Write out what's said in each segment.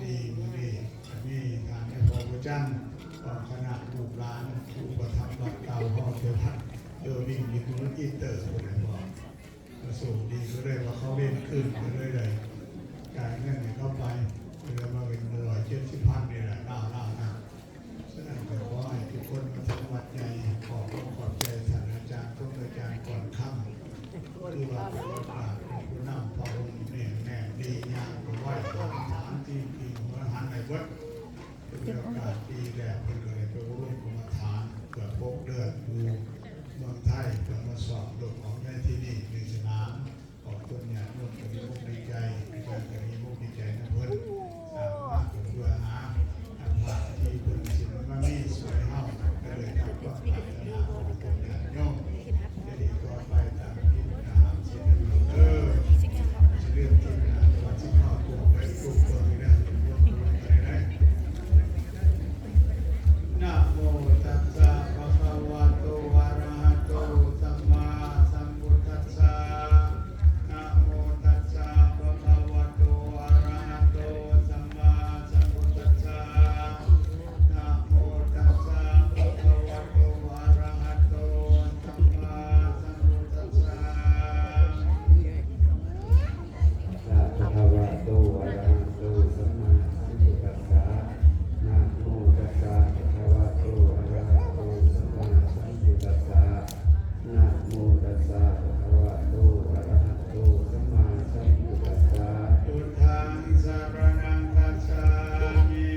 ດີມື້ນີ້ ກໍມີທ່ານນາຍພໍ່ຜູ້ຈັນ ພ້ອມຄະນະລູກຫຼານ ຜູ້ອຸປະຖຳວັດເກົ່າເຮົາ ເຈົ້າວັດເອີວິງ ຢູ່ເມືອງອີເຕີ ຜູ້ໃດບອກ ກໍໂຊກດີ ກໍເລີຍວ່າເຂົາເວັນຄືນ ກໍເລີຍໄດ້ຈ່າຍເງິນໃຫ້ເຂົາໄປ ເຫຼືອມາເປັນຮ້ອຍເຈັດສິບພັນນີ້ແຫຼະ ລາວໆນະ. ສະນັ້ນກໍຂໍໃຫ້ທຸກຄົນມາເຖິງວັດໃຫຍ່ ຂໍຂອບໃຈທ່ານອາຈານສົມ ອາຈານກ່ອນຄຳ ທີ່ວ່າເປັນໂອກາດເປັນຜູ້ນຳ ພະອົງແໜ້ນແໜ້ນດີ ຍ່າງກໍໄວ ຖາມຖາມທີ່ທີ່ຫົວຫັນໄດ້ເບິດ ເປັນໂອກາດດີແລ້ວ ເພິ່ນກໍໄດ້ໄປອົບຮົມກຳມະຖານເກືອບຫົກເດືອນ ຢູ່ເມືອງໄທ ເພື່ອມາສອບລົບອອກໃນທີ່ນີ້ ໃນສະໜາມ ຂອບຄຸນຍາດໂຍມທີ່ດີອົກດີໃຈ ອາຈານກໍດີອົກດີໃຈນຳເພິ່ນ ສ້າງມາກໍເພື່ອຫາພະທີ່ເພິ່ນສິມາມີຊ່ວຍເຮົາ ກໍເລີຍຕາມຄວາມປາດຖະໜາຂອງພວກຍາດໂຍມ ຈະດີຕໍ່ໄປຕາມທິດຕາມສິດເດີ ຊິເລື່ອງທີ່ໜ້າວັດສິເຂົ້າຕົວໄປທຸກເບິ່ງນີ້ນະ ນະໂມຕັດສະ ພະຄະວະໂຕ ອະລະຫະໂຕ ສຳມາສຳພຸດທັດສະ ນະໂມຕັດສະ ພະຄະວະໂຕ ອະລະຫະໂຕ ສຳມາສຳພຸດທັດສະ ນະໂມຕັດສະ ພະຄະວະໂຕ ອະລະຫະໂຕ ສຳມາສຳພຸດທັດສະ ສະ ພະຄະວະໂຕ ອະລະຫະໂຕ ສຳມາສຳພຸດທັດສະ ນະໂມຕັດສະ ພະຄະວະໂຕ ອະລະຫະໂຕ ສຳມາສຳພຸດທັດສະ ນະໂມຕັດສະ ພະຄະວະໂຕ ອະລະຫະໂຕ ສຳມາສຳພຸດທັດສະ ພຸດທັງສະລະນັງຄັດສາມິ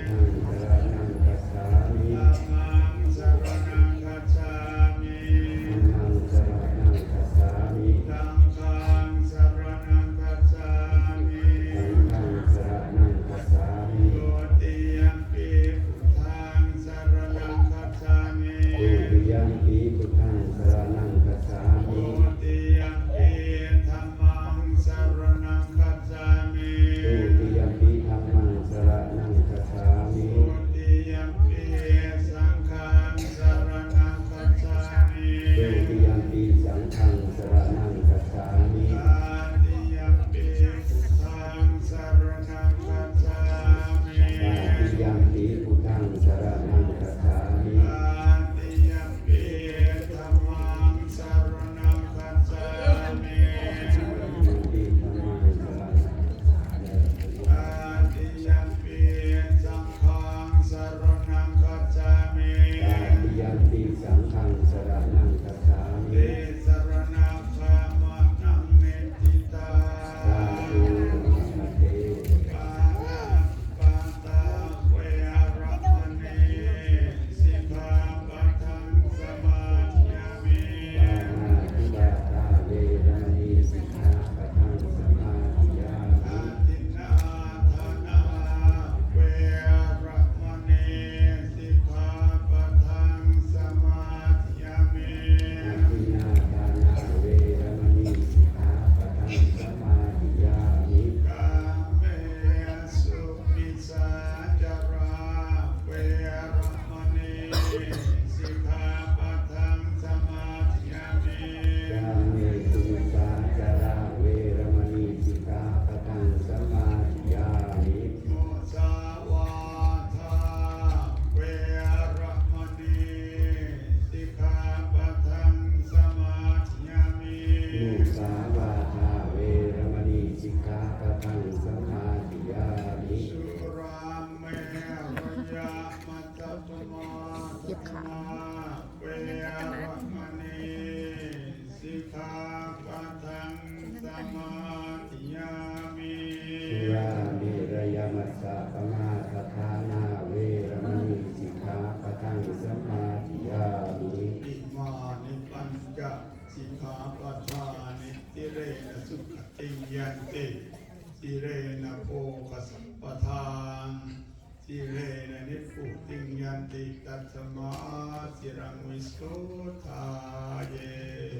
ພຸດທັງສະລະນັງຄັດສາມິ ທຳມັງສະລະນັງຄັດສາມິ ທຳມັງສະລະນັງຄັດສາມິ ສັງຄັງສະລະນັງຄັດສາມິ ສັງຄັງສະລະນັງຄັດສາມິ ທຸຕິຍຳປິ ພຸດທັງສະລະນັງຄັດສາມິ ທຸຕິຍຳປິ ພຸດທັງສະລະນັງຄັດສາມິ ທຸຕິຍຳປິ ທຳມັງສະລະນັງຄັດສາມິ ທຸຕິຍຳປິ ທຳມັງສະລະນັງຄັດສາມິ ທຸຕິຍຳປິ ສັງຄັງສະລະນັງຄັດສາມິ ທຸຕິຍຳປິ ສັງຄັງສະລະນັງຄັດສາມິ ຕະຕິຍຳປິ ພຸດທັງສະລະນັງຄັດສາມິ ຕະຕິຍຳປິ ພຸດທັງສະລະນັງຄັດສາມິ ຕະຕິຍຳປິ ທຳມັງສະລະນັງຄັດສາມິ ຕະຕິຍຳປິ ທຳມັງສະລະນັງຄັດສາມິ ຕະຕິຍຳປິ ສັງຄັງສະລະນັງຄັດສາມິ ຕະຕິຍຳປິ ສັງຄັງສະລະນັງຄັດສາມິ ຕິສະລະນະ ຂະມະນັງ ນິດທິຕັງ ສາທຸ ມະເທ ປະນາທິປາຕາ ເວລະມະນີ ສິກຂາປະທັງ ສະມາທິຍາມິ ປະນາທິປາຕາ ເວລະມະນີ ສິກຂາປະທັງ ສະມາທິຍາມິ ອະທິນນາທານາ ເວລະມະນີ ສິກຂາປະທັງ ສະມາທິຍາມິ ອະທິນນາທານາ ເວລະມະນີ ສິກຂາປະທັງ ສະມາທິຍາມິ ກາເມສຸມິດ ສາຈາລາ ເວລະມະນີ ສິກຂາປະທັງ ສະມາທິຍາມິ ກາເມສຸມິດສາຈາລາ ເວລະມະນີ ສິກຂາປະທັງ ສະມາທິຍາມິ ມຸສາວາທາ ເວລະມະນີ ສິກຂາປະທັງ ສະມາທິຍາມິ ມຸສາວາທາ ເວລະມະນີ ສິກຂາປະທັງ ສະມາທິຍາມິ ສຸລາເມຣະຍະມັດຈະປະມາທານາ ເວລະມະນີ ສິກຂາປະທັງ ສະມາທິຍາມິ ສຸລາເມຣະຍະມັດຈະປະມາທະຖານາ ເວລະມະນີ ສິກຂາປະທັງ ສະມາທິຍາມິ ອິມານິປັນຈະ ສິກຂາປະທານິ ທິເຣນະສຸຂະຕິງຍັນຕິ ທິເຣນະໂພຄະສັມປະທາ ທິເຣນະນິບພຸຕິງຍັນຕິ ຕັດສະມາທິລັງວິໂສທາເຍ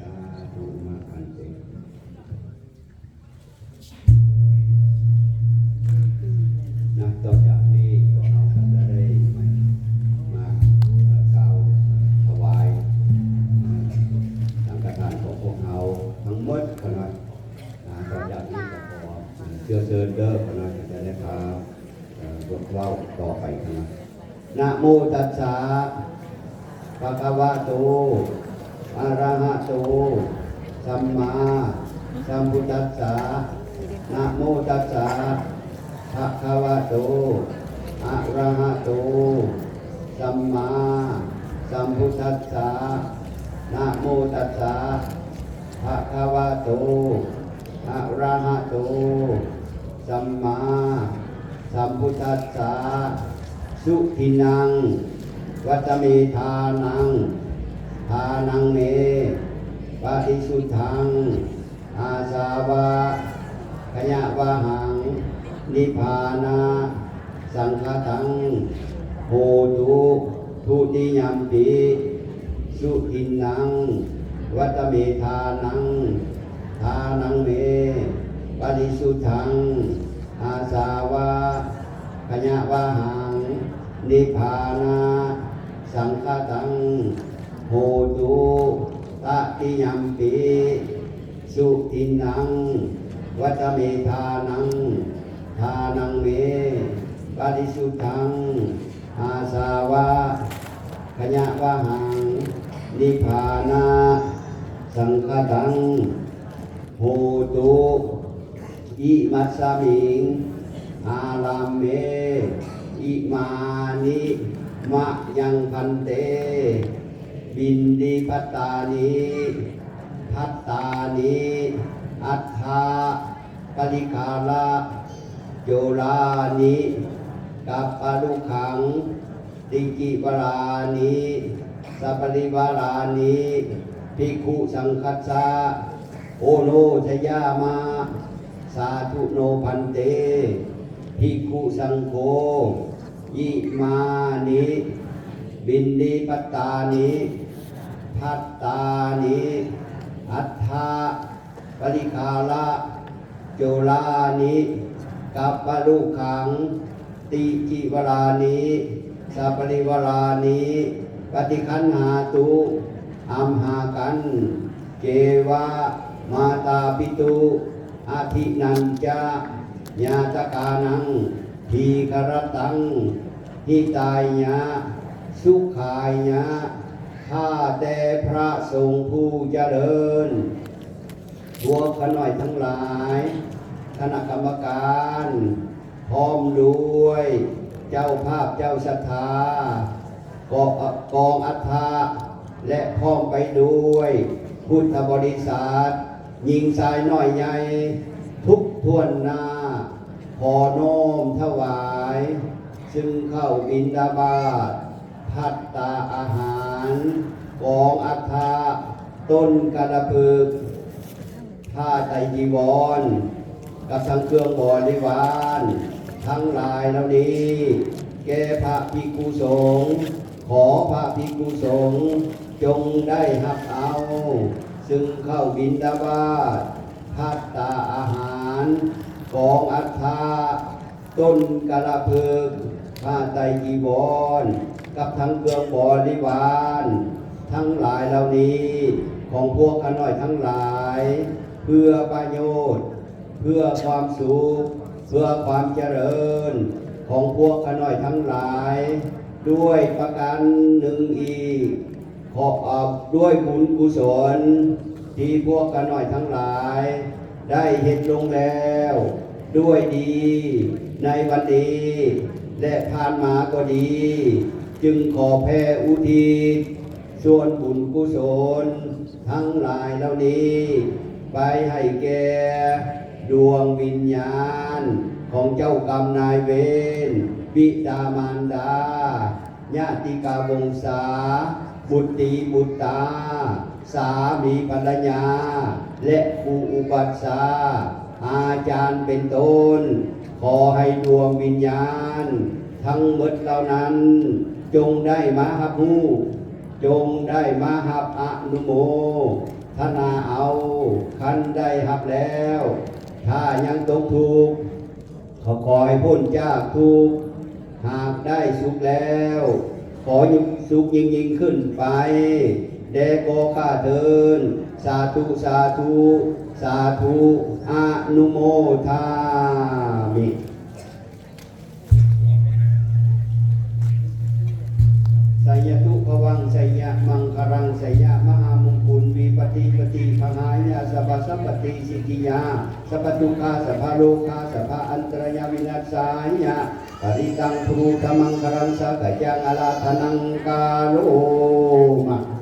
ສາທຸ ມາພັນເຕ ນັບຕໍ່ຈາກນີ້ ພວກເຮົາກໍຈະໄດ້ມາ ເອີ່ ກ່າວຖວາຍ ເອີ່ ສັງຄະທານຂອງພວກເຮົາທັງໝົດ ຂະນ້ອຍ ນະ ຕໍ່ຈາກນີ້ກໍຂໍ ເຊື້ອເຊີນເດີ ຂະນ້ອຍ ກໍຈະໄດ້ພາ ບົດເວົ້າຕໍ່ໄປຂ້າງໜ້າ. ນະໂມຕັດສະ ພະຄະວະໂຕ ອະລະຫະໂຕ ສຳມາສຳພຸດທັດສະ. ນະໂມຕັດສະ ພະຄະວະໂຕ ອະລະຫະໂຕ ສຳມາສຳພຸດທັດສະ. ນະໂມຕັດສະ ພະຄະວະໂຕ ອະລະຫະໂຕ ສຳມາສຳພຸດທັດສະ. ສຸທິນັງ ວັດຕະເມ ທານັງ ທານັງເມ ປະລິສຸດທັງ ອາສາວະ ຂະຍະວະຫັງ ນິບພານະ ສັງຄະຕັງ ໂຫຕຸ ທຸຕິຍຳປິ ສຸທິນນັງ ວັດຕະເມ ທານັງ ທານັງເມ ປະລິສຸດທັງ ອາສາວະ ຂະຍະວະຫັງ ນິບພານະ ສັງຄະຕັງ ໂຫຕຸ ຕະຕິຍຳປິ ສຸທິນນັງ ວັດຕະເມ ທານັງ ທານັງເມ ປະລິສຸດທັງ ອາສາວະ ຂະຍະວະຫັງ ນິບພານະ ສັງຄະຕັງ ໂຫຕຸ ອິມັດສະມິງ ອາຣາເມ ອິມານິ ມະຍັງ ພັນເຕ ບິນດິປັດຕານິ ພັດຕານິ ອັດຖະ ປະລິຄາລະ ໂຈລານິ ກັບປະລຸຄັງ ຕິຈິວະລານິ ສະປະລິວະລານິ ພິກຂຸສັງຄັດສະ ໂອໂນຊະຍາມະ ສາທຸໂນພັນເຕ ພິກຂຸສັງໂຄ ອິມານິ ບິນດິປັດຕານິ ພັດຕານິ ອັດຖະ ປະລິຄາລະ ໂຈລານິ ກັບປະລຸຄັງ ຕິຈິວະລານິ ສະປະລິວະລານິ ປະຕິຄັນຫາຕຸ ອຳຫາກັນ ເຈວະ ມາຕາປິຕຸ ອະທິນັນຈະ ຍາຕະການັງ ທີຄະຣະຕັງ ຫິຕາຍະ ສຸຂາຍະ ຂ້າແຕ່ພະສົງຜູ້ຈະເລີນ. ພວກຂ້ານ້ອຍທັງຫຼາຍ, ຄະນະກຳມະການ ພ້ອມດ້ວຍເຈົ້າພາບເຈົ້າສັດທາ, ກອງອັດຖະ ແລະ ພ້ອມໄປດ້ວຍພຸດທະບໍລິສັດ, ຍິງຊາຍນ້ອຍໃຫຍ່ ທຸກຖ້ວນໜ້າ, ຂໍນ້ອມຖວາຍ ຊຶ່ງເຂົ້າບິນທະບາດ, ພັດຕາອາຫານ, ກອງອັດຖະ, ຕົ້ນກາລະພຶກ, ຜ້າໄຕຈີວອນ ກັບທັງເຄື່ອງບໍລິວານທັງຫຼາຍເຫຼົ່ານີ້ ແກ່ພະພິກຂຸສົງ, ຂໍພະພິກຂຸສົງຈົ່ງໄດ້ຮັບເອົາ ຊຶ່ງເຂົ້າບິນທະບາດ, ພັດຕາອາຫານ, ກອງອັດຖະ, ຕົ້ນກາລະພຶກ, ຜ້າໄຕຈີວອນ ກັບທັງເຄື່ອງບໍລິວານທັງຫຼາຍເຫຼົ່ານີ້ ຂອງພວກຂ້ານ້ອຍທັງຫຼາຍ ເພື່ອປະໂຫຍດ, ເພື່ອຄວາມສຸກ, ເພື່ອຄວາມຈະເລີນຂອງພວກຂ້ານ້ອຍທັງຫຼາຍ ດ້ວຍປະການໜຶ່ງອີກ ຂໍອອບດ້ວຍບຸນກຸສົນ ທີ່ພວກຂ້ານ້ອຍທັງຫຼາຍໄດ້ເຮັດລົງແລ້ວດ້ວຍດີໃນວັນນີ້ ແລະ ຜ່ານມາກໍດີ, ຈຶ່ງຂໍແຜ່ອຸທິດສ່ວນບຸນກຸສົນທັງຫຼາຍເຫຼົ່ານີ້ ໄປໃຫ້ແກ່ດວງວິນຍານຂອງເຈົ້າກຳນາຍເວນ, ບິດາມານດາ, ຍາຕິກາວົງສາ, ບຸດຕີບຸດຕາ, ສາມີພັນລະຍາ ແລະ ຜູ້ອຸປັດຊາອາຈານເປັນຕົ້ນ, ຂໍໃຫ້ດວງວິນຍານທັງໝົດເຫຼົ່ານັ້ນ ຈົ່ງໄດ້ມາຮັບຮູ້, ຈົ່ງໄດ້ມາຮັບອະນຸໂມທະນາເອົາ, ຄັນໄດ້ຮັບແລ້ວ, ຖ້າຍັງຕົກທຸກ, ຂໍໃຫ້ພົ້ນຈາກທຸກ, ຫາກໄດ້ສຸກແລ້ວ, ຂໍໃຫ້ສຸກຍິ່ງໆຂຶ້ນໄປ, ແດ່ກໍຂ້າເທີນ, ສາທຸ, ສາທຸ, ສາທຸ, ອະນຸໂມທາມິ. ປະຕິສິດທິຍາ ສັບພະທຸກຂາ ສັບພະໂລກາ ສັບພະອັນຕະຣາຍາ ວິນັດສາຍະ ປະລິດຕັງ ພຸດທະມັງຄະລັງ ສັກກະຈັງ ອາຣາທະນັງ ກາໂຣມະ.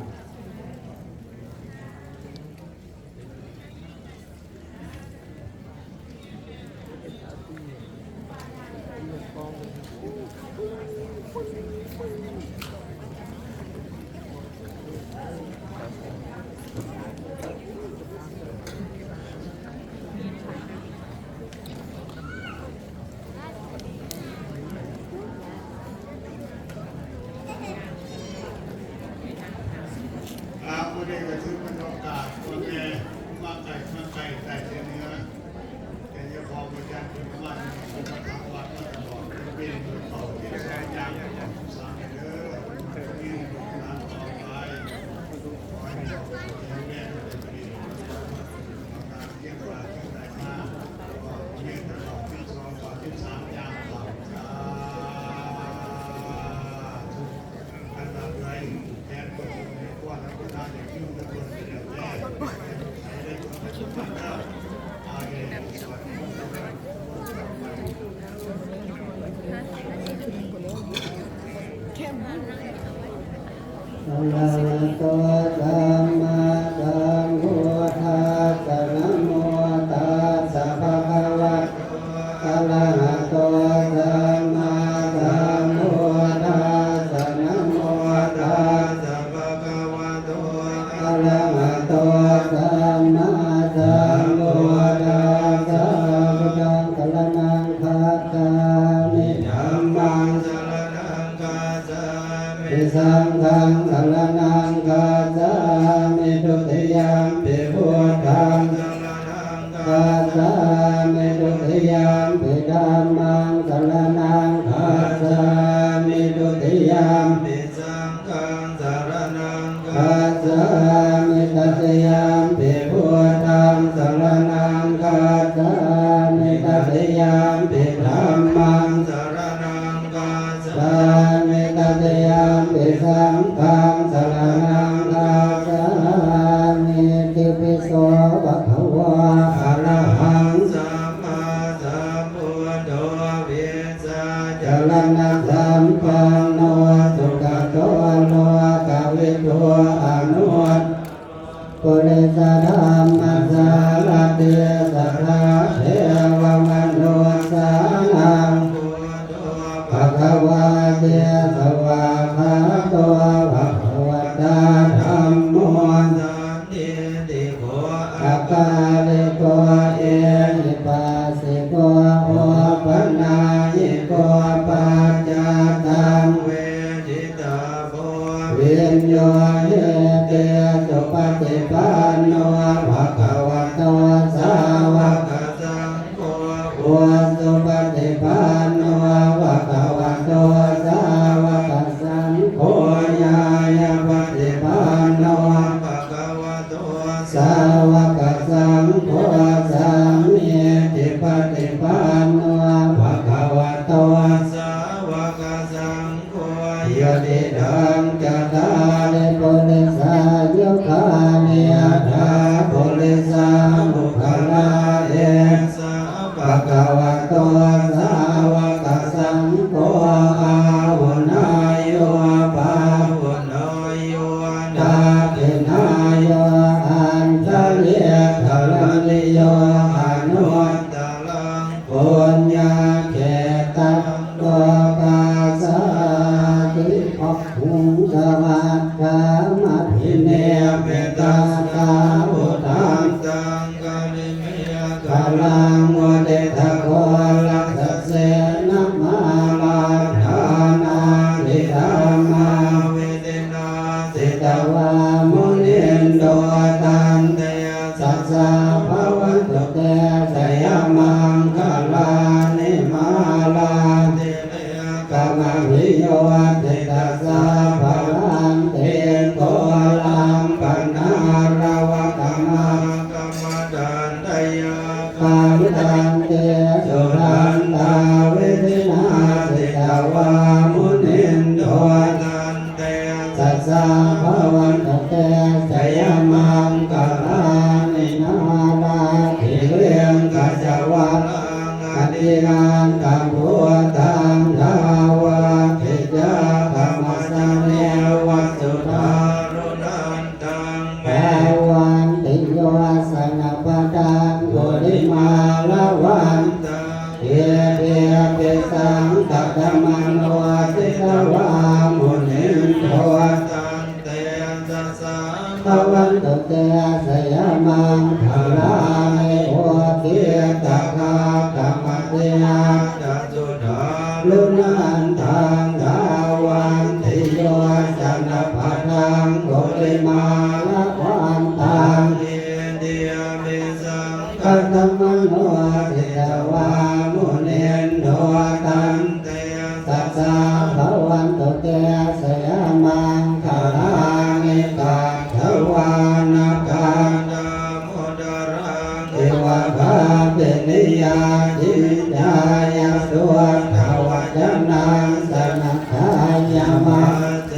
ອ່າ ມື້ນີ້ກໍຖືເປັນໂອກາດ ພໍ່ແມ່ມາໃກ້ ມາໃກ້ໃຕ້ແຕ່ເໜືອ ແຕ່ຍາພໍ່ກໍຢ້ານເປັນປະມາດ ທາງວັດມາຕະຫຼອດ ເປັນເປັນເຂົາເຮັດສາຍຢາງສາມເດີ ມີລູກຫຼານຕໍ່ໄປ ຂໍໃຫ້ມີຄວາມແຂງແຮງ ໄດ້ປະຕິບັດ ອະລະຫະໂຕ ສຳມາສຳພຸດທັດສະ ນະໂມຕັດສະ ພະຄະວະໂຕ ອະລະຫະໂຕ ສຳມາສຳພຸດທັດສະ ນະໂມຕັດສະ ພະຄະວະໂຕ ອະລະຫະໂຕ ສຳມາສຳພຸດທັດສະ ພຸດທັງສະລະນັງຄັດສາມິ ທຳມັງສະລະນັງ ຄັດສາມິ ສັງຄັງສະລະນັງຄັດສາມິ ទុຕິຍຳປິ ພຸດທັງສະລະນັງຄັດສາມິ ທຸຕິຍຳປິ ທຳມັງສະລະນັງຄັດສາມິ ທຸຕິຍຳປິ ສັງຄັງສະລະນັງຄັດສາມິ ຕະຕິຍຳປິ ພຸດທັງສະລະນັງຄັດສາມິ ຕະຕິຍຳປິ ທຳມັງສະລະນັງ ສາມິ ຕະຕິຍຳປິ ສັງຄັງສະລະນັງຄັດສາມິ ຕິປິໂສ ພະຄະວາ ອະລະຫັງ ສຳມາສຳພຸດໂທ ວິຊາຈະລະນະສຳປັນໂນ ສຸກະໂຕ ໂລກະວິທູ ອະນຸດ ປຸລິສະທຳມະສາລະຖິ ສັດຖາເທວະມະນຸດສານັງ ພະຄະວາຕິ ສະຫວາກຂາໂຕ ພະຄະວະຕາ ທຳໂມ ສັນທິຕິໂກ ອະກາລິໂກ ເອຫິປັດສິໂກ ໂອປະນາຍິໂກ ປັດຈັກຕັງ ເວ ທິຕາໂພ ວິນໂຍຫິຕິ ສຸປະຕິປັນໂນ ພະຄະວະໂຕ ສາວະກະສັງໂຄ ອຸສຸປະຕິປັນໂນ ພະຄະວະໂຕ ສາວະກະສັງໂຄ ຍາຍະປະຕິປັນໂນ ພະຄະວະໂຕ ສາວະກະສັງໂຄ ສາມີຈິປະຕິປັນໂນ ພະຄະວະໂຕ ສາວະກະສັງໂຄ ຍະຕິທັງຈັດຕາລິ ປຸລິສາຍຸຄານິ ອັດຖະ ປຸລິສາປຸກຄະລາ ເອສະ ພະຄະວະໂຕ ສາວະກະສັງໂຄ ອາຫຸເນໂຍ ປາຫຸເນໂຍ ດາກຂິນາໂຍ ອັນຊະລີຄະລະນິໂຍ ອະນຸດຕະລັງ ປຸນຍະເຂດຕັງ ໂລກັດສາຕິ ພະຄຸງສະວັດຖາມະພິນິບມິດຕັດສາ ພຸດທັງສັງຄະລິເມຂະລັງ ອຸທິດຕະໂຄລະສະເສນະມາລາທານາທິທາມາ ວິທິນາ ສິຕະວາ ມຸນິນໂດ ຕັນເຕ ສະສະ ພະວັນຕຸເຕ ຊະຍະມັງຄະລານິ ມາລາທິເລກະມະພິໂຍທິຕະສາພະລັນຕິ ໂກລັມປະນາລະວະກະມາຄະມະທັນຕະຍາຄັນ ຕັນເຕ ສຸທັນຕາ ວິທິນາ ສິຕະວາ ມຸນິນໂດ ຕັນ ເຕ ສະສະ ພະວັນຕຸເຕ ຊະຍະມັງຄະລານິ ນາລ ຕິນັນຕະພຸດທັງ ທາວະກິດຈະກຳມະຊະເນວະ ສຸທາຣຸນັນຕັງ ເມວັນຕິໂຍ ຊະນະປະທັງ ກຸລິມາລະວັນຕັງ ອິດທິພິສັງ ຄະຕະມະໂນ ຈິດຕະວາ ມຸນິນໂດ ຕັນ ເຕຊະສາ ພະວັນຕຸ ເຕ ຊະຍະມັງຄະລານິ ອຸກກິດຕະຄາຕະມະຕິຍັດຕະ ສຸທາຣຸນັນຕັງ ທາວັນຕິໂຍ ຊະນະປະທັງ ກຸລິມາລະວັນຕັງ ອິດທິພິສັງ ຄະຕະມະໂນ ຈິດຕະວາ ມຸນິນໂດ ຕັນ ເຕຊະສາ ພະວັນຕຸ ເຕຊະຍະມັງຄະລານິ ກັດຖະວານະຄາດາ ມຸດຕະຣາ ອິວະ ກາປິນິຍາ ຈິນຈາຍະ ສຸດທະວະຈະນັງ ສະນັກຂາຍະ ມະ ເສ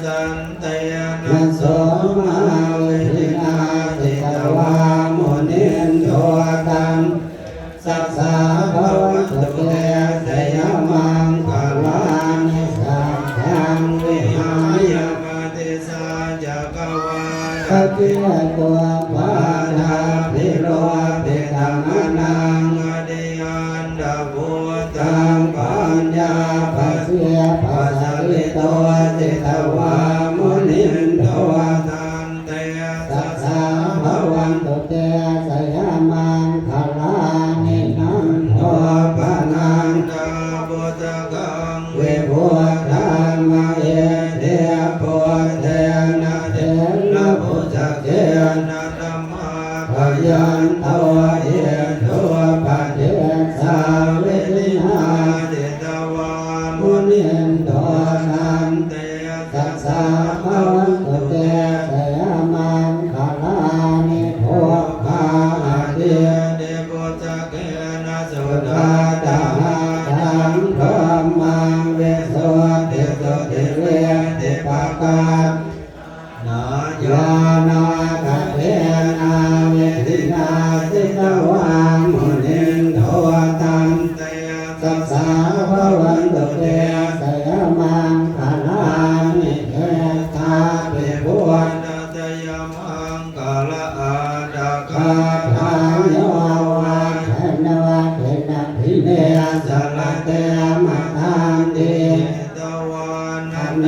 ສັນ ເຕນະ ໂສມະ ເວທິນາ ຈິດຕະວາ ມຸນິນໂດ ຕັນ ເຕຊະສາ ພະວັນຕຸ ເຕຊະຍະມັງຄະລານິ ສັກຄັງ ວິຫາຍະ ມະ ຕິສາຈັກກະວາລະ ປະກິດຕະໂຕ ປາທາພິໂຣປິຕະມະນັງ ອະຕິອັນດາພູຕັງ ປັນຍາປະສິດປະສາລິໂຕ ຈິດຕະວາ ມຸນິນໂດ ຕັນ ເຕຊະສາ ພະວັນຕຸ ເຕຊະຍະມັງຄະລານິ ນັນໂທປະນັນດາພຸດທະກັງ ວິພຸດທະມະ ອິດທິພຸດເທນະ ເທລະບຸດສະເກນະ ນະມະພະຍັນໂຕ ອິດທຸປະເດສາ ເວທິນາ ຈິດຕະວາ ມຸນິນໂດ ຕັນ ເຕຊະສາ ພະວັນຕຸ ເຕຊະຍະມັງຄະລານິ ປຸບພາອາທິເດ ເກນະ ສຸທັດຕະຫະທັງ ບຣະມັງ ວິສຸດທິສຸດທິເວທິປະກາສ ນາຍານາຄະເທນາ ເວທິນາ ຈິດຕະວາ ມຸນິນໂດ ຕັນ ເຕຊະສາ ພະວັນຕຸ ເຕຊະຍະມັງຄະລານິ ເອຕາພິພຸດທະ ສະຍະມັງຄະລະອັດຖະກາທາ ໂຍວັດທະໂນ ເຕນະພິເນສະ ລະເຕມະທັນຕິ ເອຕະວານ ອະເນ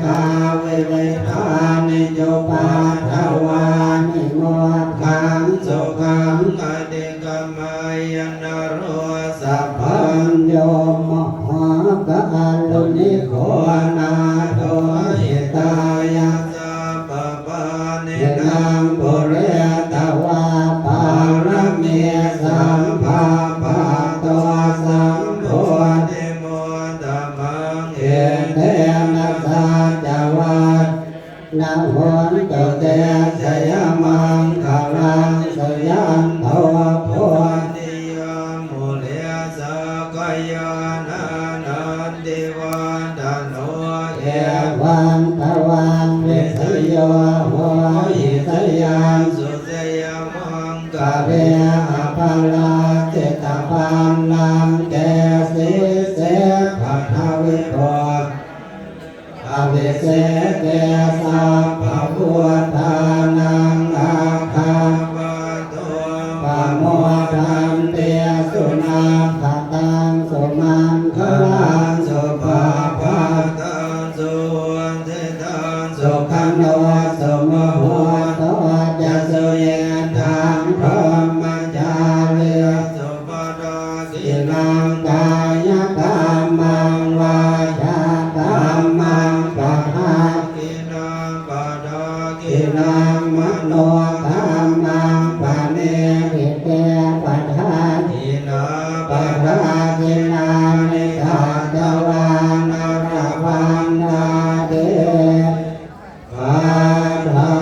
ກາວິວິທານິ ອຸປັດຖະວານິ ໂມກຂັງສຸຂັງ ອະຕິກຳມະຍະ ນະໂຣສະພັນໂຍ ມະຫາກາລຸນິໂກ ນາໂທ ຫິຕາຍະ ສັບພະປານີນາງ ປູເຣຕະວາ ປາລະມີ ສຳພະປະໂຕ ສຳໂພທິມຸດຕະມັງ ເອເຕນະ ສັດຈະວັດ ນະໂຫນຕຸ ເຕຊະຍະມັງຄະລັງ ສຸຍັນໂຕ ໂພທິຍາ ມຸນີສາກະຍາ ນານັນຕິວັດທະໂນ ເອວັງຕະວັງ ວິຊະໂຍ ໂຫຫິ ຊະຍັງ ສຸ ຊະຍະມັງຄະເລ ອະປະລາຈິຕະບັນລັງເກ ສີເສ ປະທະວິໂພ ອະວິເສເກ ສັບພະພຸດທານັງ ອາຄາປະໂຕ ປະໂມທັນຕິ ສຸນັກຂະຕັງ ສຸມັງຄະລັງ ສຸພາພາຕັງ ສຸຫຸນທິຕັງ ສຸຂະໂນ ສຸມະໂຫໂຕ ຈະ ສຸຍິດທັງ ພຣະມະຈາລີ ສຸ ປະດາກິນັງ ກາຍະກຳມັງ ວາຈາກຳມັງ ປະດາກິນັງ ປະດາກິນັງ ມະໂນກຳມັງ ປະນີດທິ ເຕ ປະດາກິນາ ປະດາກິນານິ ຈັດຕະວາ ນະລະພັນດາຕິ ປະດາ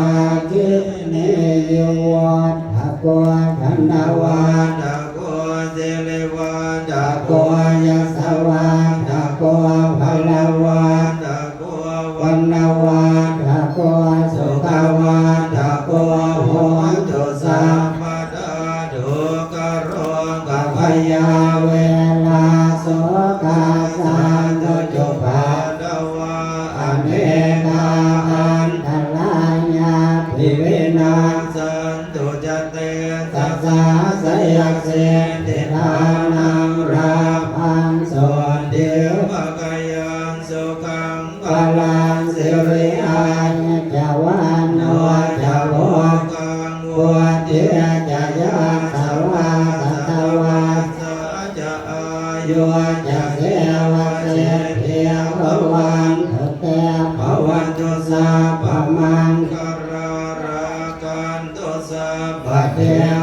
ກິນີ ຍະວັດຖະໂກ ທະນະວັດຖະໂກ ສິລິວັດຖະໂກ ຍະສະວັດຖະໂກ ພະລະວັດຖະໂກ ວັນນະວັດຖະໂກ ສຸຂະວັດຖະໂກ ໂຫນຕຸ ສັບພະດາ ທຸກຂະໂຣກະພະຍາ ເວ ອາຍຸຈະເສວະສິດທິພະວັນຕຸເຕ ພະວັນຕຸສັບພະມັງຄະລັງ ລັກຂັນຕຸສັບພະເທ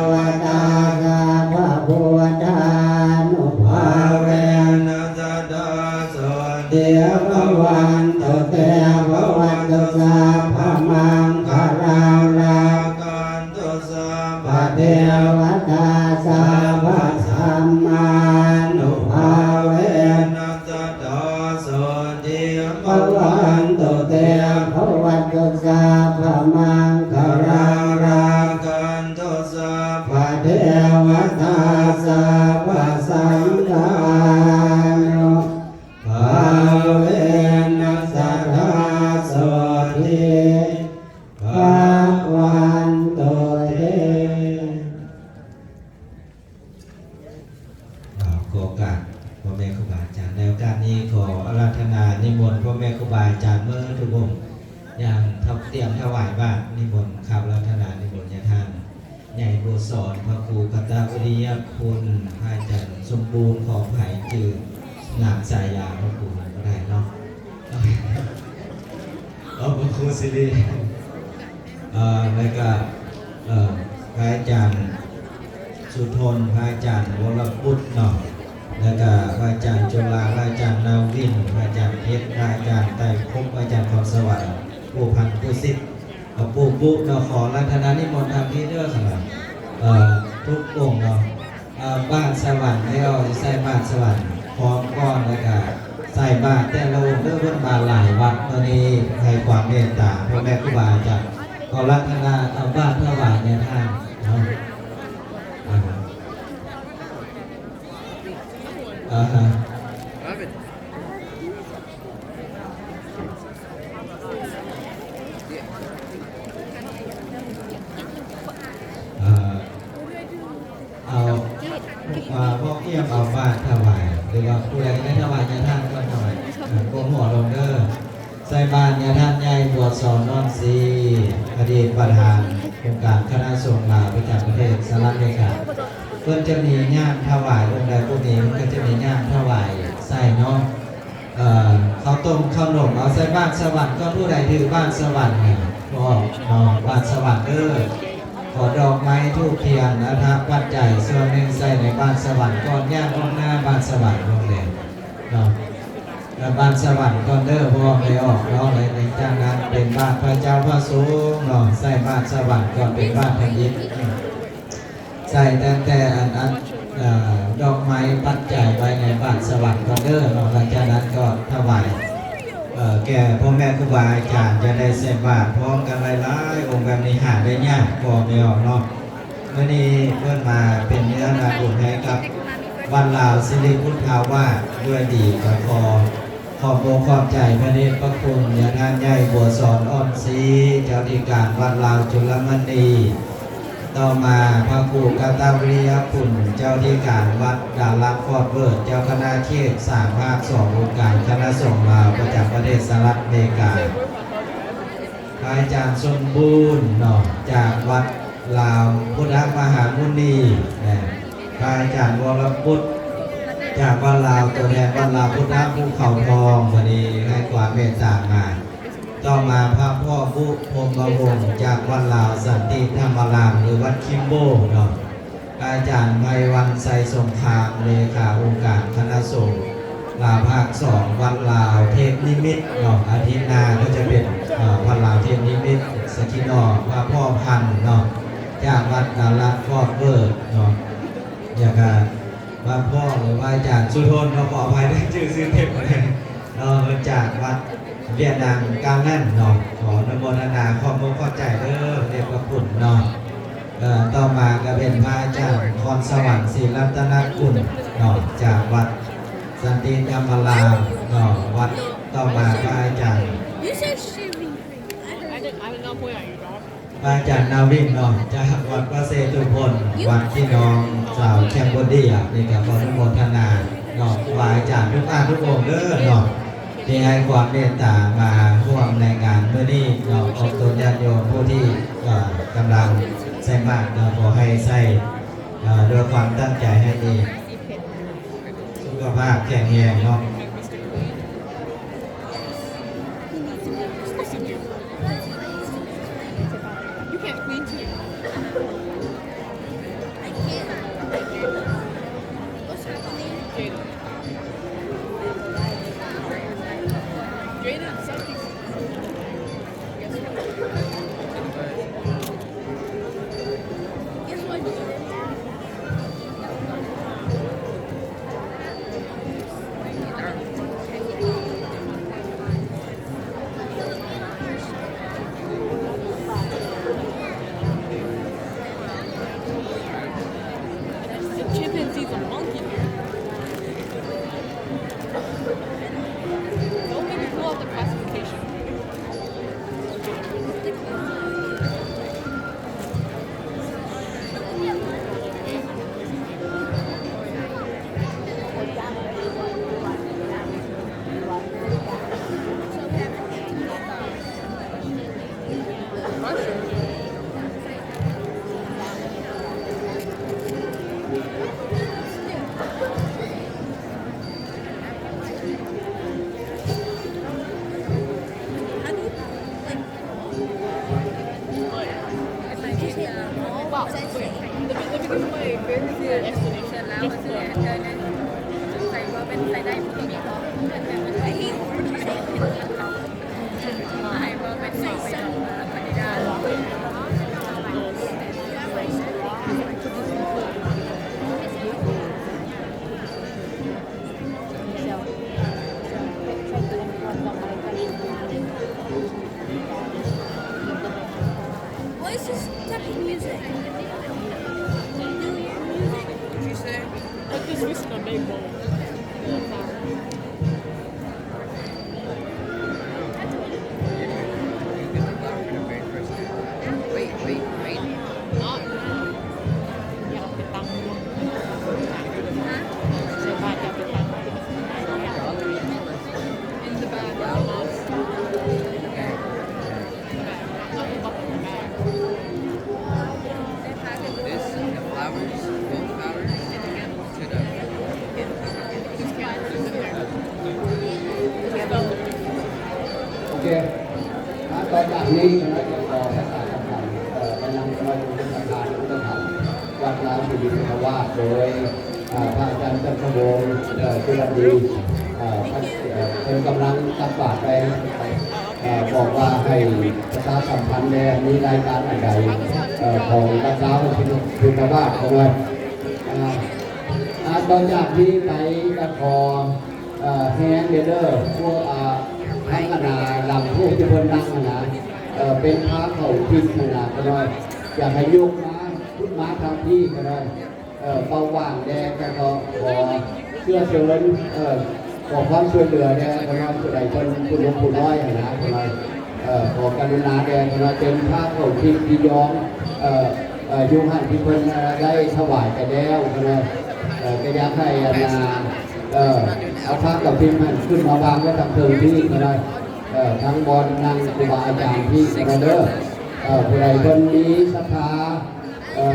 ວະຕາ ສັບພະພຸດທານຸພາເວນະ ສະດາໂສຕິພະວັນຕຸເຕ ພະວັນຕຸສັບພະມັງຄະລັງ ລັກຂັນ ຕຸສັບພະເທວະຕາ ສັບພະສັມມານຸພາເວນະ ສະດາໂສຕິພະວັນຕຸເຕ ພະວັນຕຸສັບພະມັງຄະລັງ ລັກຂັນຕຸສັບພະເທວະຕາ ສັບພະສັງຄານຸພາເວນະ ສະດາໂສຕິພະວັນຕຸເຕ. ຂໍໂອກາດພໍ່ແມ່ຄູບາອາຈານ ໃນໂອກາດນີ້ ຂໍອາລາທະນານິມົນພໍ່ແມ່ຄູບາອາຈານເໝິດທຸກອົງ ຢ່າງທຳ ຕຽມຖວາຍບາດ ນິມົນ ເຂົ້າອາລາທະນານິມົນຍາທ່ານ ໃຫຍ່ບົວສອນ ພະຄູກະຕະວິລິຍະຄຸນ ພະອາຈານສົມບູນ ຂໍອະໄພ ຊື່ນາມສາຍາພະຄູນັ້ນບໍ່ໄດ້ເນາະ ເອົາ ພະຄູສິລິ ເອີ ແລ້ວກະ ເອີ ພະອາຈານສຸທົນ ພະອາຈານວໍລະບຸດເນາະ ແລ້ວກະພະອາຈານຈຸລາ ພະອາຈານນາວິນ ພະອາຈານເພັດ ພະອາຈານໄຕພົບ ພະອາຈານຄອນສະຫວັນ ປູ່ພັນ ປູ່ສິດ ເອົາ ປູ່ບຸເນາະ ຂໍອາລາທະນານິມົນທາງພີ້ເດີ ສຳລັບ ເອີ ທຸກອົງເນາະ ເອີ ບາດສະຫວັນແລ້ວ ໃສ່ບາດສະຫວັນພ້ອມກ່ອນ ແລ້ວກະໃສ່ບາດແຕ່ລະອົງເດີ ເພິ່ນມາຫຼາຍວັດມື້ນີ້ ໃຫ້ຄວາມເມດຕາພໍ່ແມ່ຄູບາອາຈານ ຂໍອາລາທະນາເອົາບາດຖວາຍຍາທ່ານເນາະ ອາຮະ ເອີ ເອົາ ເອີ ພວກກຽມເອົາບາດຖວາຍ ຫຼືວ່າຜູ້ໃດໄດ້ຖວາຍຍາທ່ານກ່ອນ ຖວາຍ ເອີ ກົ້ມຫົວລົງເດີ ໃສ່ບາດຍາທ່ານໃຫຍ່ ບົວສອນ ນອນສີ ອະດີດປະທານອົງການຄະນະສົງລາວປະຈຳປະເທດສະຫະລັດອາເມລິກາ ເພິ່ນຈະມີຍາມຖວາຍ ອົງໃດບໍ່ມີ ເພິ່ນກໍຈະມີຍາມຖວາຍໃສ່ເນາະ. ເອີ ເຂົ້າຕົ້ມເຂົ້າໜົມ ເອົາໃສ່ບາດສະຫວັນກ່ອນ ຜູ້ໃດຖືບາດສະຫວັນນີ້ ອອກເນາະ ບາດສະຫວັນເດີ ຂໍດອກໄມ້ທູບທຽນ ອາຖະປັດໄຈສ່ວນໜຶ່ງໃສ່ໃນບາດສະຫວັນກ່ອນ ຢ່າງອອກໜ້າບາດສະຫວັນລົງແດ່ເນາະ ແລ້ວບາດສະຫວັນກ່ອນເດີ ບໍ່ໃຫ້ອອກເນາະ ແລ້ວຈາກນັ້ນເປັນບາດພະເຈົ້າພະສົງເນາະ ໃສ່ບາດສະຫວັນກ່ອນ ເປັນບາດທຳອິດ ໃສ່ຕັ້ງແຕ່ອັນ ອັນ ເອີ ດອກໄມ້ປັດໄຈໄວ້ໃນບາດສະຫວັນກ່ອນເດີເນາະ ຫຼັງຈາກນັ້ນກໍຖວາຍ ເອີ ແກ່ພໍ່ແມ່ຄູບາອາຈານ ຈະໄດ້ໃສ່ບາດພ້ອມກັນຫຼາຍໆອົງ ແບບນີ້ຫາໄດ້ຍາກ ບໍ່ແມ່ນເນາະ. ມື້ນີ້ເພິ່ນມາເປັນເນື້ອນາບຸນໃຫ້ກັບວັດລາວສິລິພຸດທາວາດດ້ວຍດີ ກໍຂໍ ຂອບອົກຂອບໃຈພະເດດພະຄຸນຍາທ່ານໃຫຍ່ບົວສອນ ອ່ອນສີ ເຈົ້າທີ່ການວັດລາວຈຸລະມະນີ, ຕໍ່ມາພະຄູກະຕະວິລິຍະຄຸນ ເຈົ້າທີ່ການວັດດາລັດຟອດເວີດ ເຈົ້າຄະນະເຂດສາມພາກສອງ ອົງການຄະນະສົງລາວປະຈຳປະເທດສະຫະລັດອາເມລິກາ, ພະອາຈານສົມບູນເນາະ ຈາກວັດ ລາວພຸດທະມະຫາມຸນີ ແລະ ພະອາຈານວໍລະບຸດ ຈາກວັດລາວ ຕົວແທນວັດລາວພຸດທະພູເຂົາທອງ ມື້ນີ້ໃຫ້ຄວາມເມດຕາມາ. ຕໍ່ມາພະພໍ່ບຸ ພົມມະວົງ ຈາກວັດລາວສັນຕິທຳມະລາມ ຫຼື ວັດຄິມໂບເນາະ, ພະອາຈານໄພວັນ ໄຊສົງຄາມ ເລຂາອົງການຄະນະສົງ ລາວພາກສອງ ວັດລາວເທບນິມິດເນາະ, ອາທິດໜ້າກໍຈະເປັນ ເອີ ວັດລາວເທບນິມິດ ສະກິນໍ ພະພໍ່ພັນເນາະ ຈາກວັດດາລັດຟອດເວີດເນາະ, ແລ້ວກະພະພໍ່ ຫຼືວ່າອາຈານສຸທົນເນາະ, ຂໍອະໄພເດີ ຊື່ຊື່ເຕັມບໍ່ໄດ້ເນາະ, ຈາກວັດວຽດນາມກາແລັນເນາະ, ຂໍອະນຸໂມທະນາ ຂອບອົກຂອບໃຈເດີ ເດດພະຄຸນເນາະ. ເອີ ຕໍ່ມາກໍເປັນພະອາຈານພອນສະຫວັນ ສີລັດຕະນະກຸນເນາະ ຈາກວັດສັນຕິທຳມະລາມເນາະ, ວັດ ຕໍ່ມາພະອາຈານ ພະອາຈານນາວິນເນາະ ຈາກວັດພະເຊຕຸພົນ ວັດພີ່ນ້ອງຊາວແຄມໂບເດຍ, ນີ້ກໍຂໍອະນຸໂມທະນາເນາະ ຄູບາອາຈານທຸກທ່ານທຸກອົງເດີເນາະ ທີ່ໃຫ້ຄວາມເມດຕາມາຮ່ວມໃນງານມື້ນີ້ເນາະ, ຂອບຄຸນຍາດໂຍມຜູ້ທີ່ ເອີ ກຳລັງໃສ່ບາດເນາະ, ຂໍໃຫ້ໃສ່ ເອີ ດ້ວຍຄວາມຕັ້ງໃຈໃຫ້ດີ. ພາບແຂງແຮງເນາະ. Chimpanzee's a monkey. Don't make me pull out the classification. What is this type of music? What did you say? Put this whiskey on big bowl. Wait, wait, wait. This, the flowers, both flowers. ໂອເຄ ອ່າ ຕໍ່ຈາກນີ້ຄະນະຈະຂໍປະຊາສຳພັນ ເອີ ໄປຍັງຄະນະຢູ່ສະຖານອຸປະຖຳວັດລາວສິລິພຸດທະວາດ ໂດຍ ອ່າ ພະອາຈານຈັນທະວົງ ເອີ ສຸວັນດີ ເອີ ເພິ່ນ ເອີ ເພິ່ນກຳລັງຕັກບາດໄປ ໄປ ເອີ ບອກວ່າໃຫ້ປະຊາສຳພັນແດ່ ມີລາຍການອັນໃດ ເອີ ຂອງວັດລາວສິລິພຸດທະວາດເຂົ້າມາ ອ່າ ອ່າ ຕໍ່ຈາກນີ້ໄປກໍຂໍ ເອີ ແຮງເດີ ພວກ ອ່າ ທາງຄະນະຫຼັງຜູ້ທີ່ເພິ່ນນັ່ງຫັ້ນນະ ເອີ ເປັນພາເຂົ້າທິດຫັ້ນນະ ຂ້ານ້ອຍ ຢາກໃຫ້ຍົກມາ ຂຶ້ນມາທາງພີ້ກໍໄດ້ ເອີ ເປົ່າຫວ່າງແດ່ ກໍຂໍເຊື້ອເຊີນ ເອີ ຂໍຄວາມຊ່ວຍເຫຼືອແດ່ ຂ້ານ້ອຍ ຜູ້ໃດເພິ່ນຜູ້ໜຸ່ມຜູ້ນ້ອຍຫັ້ນນະ ຂ້ານ້ອຍ ເອີ ຂໍກະລຸນາແດ່ ຂ້ານ້ອຍ ເປັນພາເຂົ້າທິດທີ່ຍອງ ເອີ ເອີ ຢູ່ຫັ້ນທີ່ເພິ່ນ ເອີ ໄດ້ຖວາຍໄປແລ້ວ ຂ້ານ້ອຍ ເອີ ກໍຢາກໃຫ້ອັນນາ ເອີ ເອົາພາເຂົ້າທິດຫັ້ນຂຶ້ນມາວາງໄວ້ທາງເທິງພີ້ກໍໄດ້ ເອີ ທາງບ່ອນນັ່ງຄູບາອາຈານພີ້ກໍໄດ້ເດີ ເອີ ຜູ້ໃດເພິ່ນມີສັດທາ ເອີ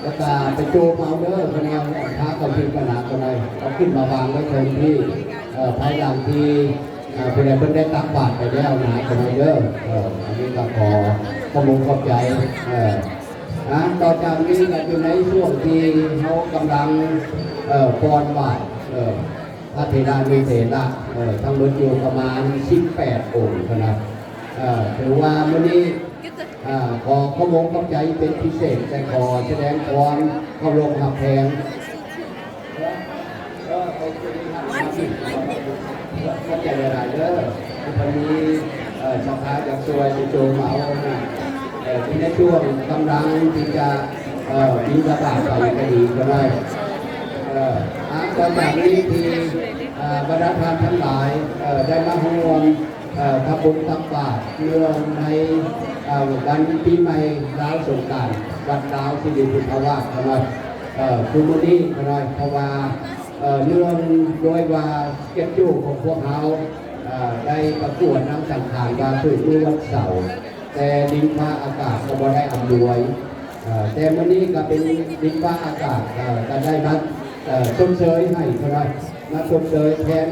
ແລ້ວກໍໄປໂຈມເອົາເດີ ເພິ່ນວ່າພາເຂົ້າທິດກັນນະ ກໍໄດ້ເອົາຂຶ້ນມາວາງໄວ້ເທິງພີ້ ເອີ ພາຍຫຼັງທີ່ ເອີ ຜູ້ໃດເພິ່ນໄດ້ຕັກບາດໄປແລ້ວນະ ກໍໄດ້ເດີ ເອີ ອັນນີ້ກໍຂໍຂອບອົກຂອບໃຈ ເອີ ນະ ຕໍ່ຈາກນີ້ກໍຢູ່ໃນຊ່ວງທີ່ເຮົາກຳລັງ ເອີ ປ່ອນບາດ ເອີ ພະເຖລານຸເຖລະ ເອີ ທັງໝົດຢູ່ປະມານສິບແປດອົງເທົ່ານັ້ນ ເອີ ຖືວ່າມື້ນີ້ ອ່າ ຂໍຂອບອົກຂອບໃຈເປັນພິເສດ ແລະ ຂໍສະແດງຄວາມເຄົາລົບຮັກແພງ ຂອບໃຈຫຼາຍໆເດີ ທີ່ເພິ່ນມີ ເອີ ສັດທາຢາກຊ່ວຍໄປໂຈມເອົານະ ເອີ ຢູ່ໃນຊ່ວງກຳລັງທີ່ຈະ ເອີ ບິນທະບາດໄປກໍດີກໍໄດ້ ເອີ ອ່າ ຕໍ່ຈາກນີ້ທີ່ ອ່າ ບັນດາທ່ານທັງຫຼາຍ ເອີ ໄດ້ມາຮ່ວມ ເອີ ທຳບຸນຕັກບາດເນື່ອງໃນ ເອີ ວັນປີໃໝ່ລາວສົງການ ວັດລາວສິລິພຸດທະວາດຂະນ້ອຍ ເອີ ຄືມື້ນີ້ຂະນ້ອຍ ເພາະວ່າ ເອີ ເນື່ອງໂດຍວ່າສະເກດຈູຂອງພວກເຮົາ ເອີ ໄດ້ປະກວດນຳສັງຂານວ່າຖືກມື້ວັນເສົາ ແຕ່ດິນຟ້າອາກາດກໍບໍ່ໄດ້ອຳນວຍ ເອີ ແຕ່ມື້ນີ້ກໍເປັນດິນຟ້າອາກາດ ເອີ ກໍໄດ້ມາ ເອີ ຊົດເຊີຍໃຫ້ຂະນ້ອຍ ມາຊົມເຊີຍແທນ